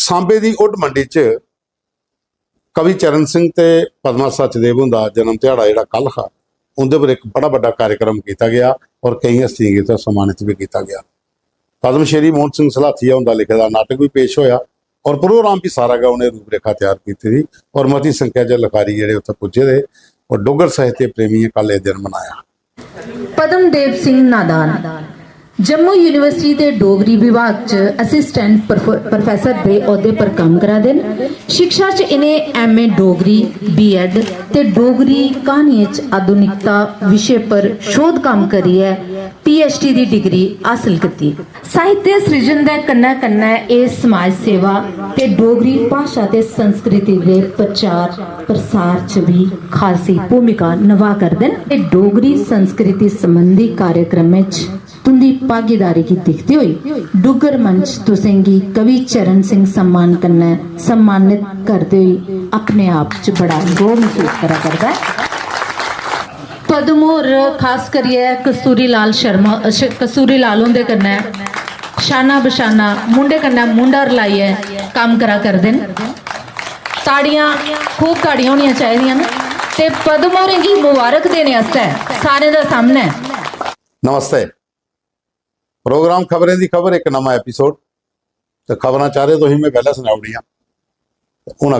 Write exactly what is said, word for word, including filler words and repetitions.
सांबे दी उड मंडी च कवि चरण सिंह ते पद्मा सचदेव हुंदा जन्म ध्याड़ा जेह्ड़ा कल हा, उं'दे पर इक बड़ा बड्डा कार्यक्रम कीता गेआ और केईं हस्तियें गी उत्थै सम्मानित बी कीता गेआ। पद्म श्री मोहन सिंह सलाथिया हुंदा लिखे दा नाटक बी पेश होया और प्रोग्राम बी सारा गै उ'नें रूपरेखा त्यार कीती दी और मती संख्या च लखारी जेह्ड़े उत्थै पुज्जे दे और डुग्गर साहित्य प्रेमियें कल एह् दिन मनाया। पद्मदेव सिंह नादान जम्मू यूनिवर्सिटी दे डोगरी विभाग च असिस्टेंट प्रोफेसर दे औहदे पर कम्म करा दे न। शिक्षा च इ'नें एमए डोगरी, बीएड ते डोगरी क्हानियें च आधुनिकता विशे पर शोध कम्म करियै पीएचडी दी डिग्री हासल कीती। साहित्य सृजन दे कन्नै कन्नै एह् समाज सेवा ते डोगरी भाशा ते संस्कृति दे प्रचार प्रसार च बी खासी भूमिका नभा करदे न ते डोगरी संस्कृति संबंधी कार्यक्रमें च तुंदी भागीदारी गी दिखदे होई डुग्गर मंच तुसेंगी कवि चरण सिंह सम्मान कन्नै सम्मानित करदे होई अपने आप च बड़ा गौह् मसूस करा करदा ऐ। पद्म होर खास करियै कस्तूरी लाल शर्मा कस्तूरी लाल हुंदे कन्नै शाना बशाना मुंडे कन्नै मुंडा रलाइयै कम्म करा करदे न। ताड़ियां खूब ताड़ियां होनियां चाहिदियां न ते पद्म होरें गी मुबारक देने आस्तै सारें दे सामनै नमस्ते। प्रोग्राम खबरें दी खबर इक नमां एपिसोड। ते खबरां चारे तुसें में पैह्लें सनाई ओड़ियां। ते हून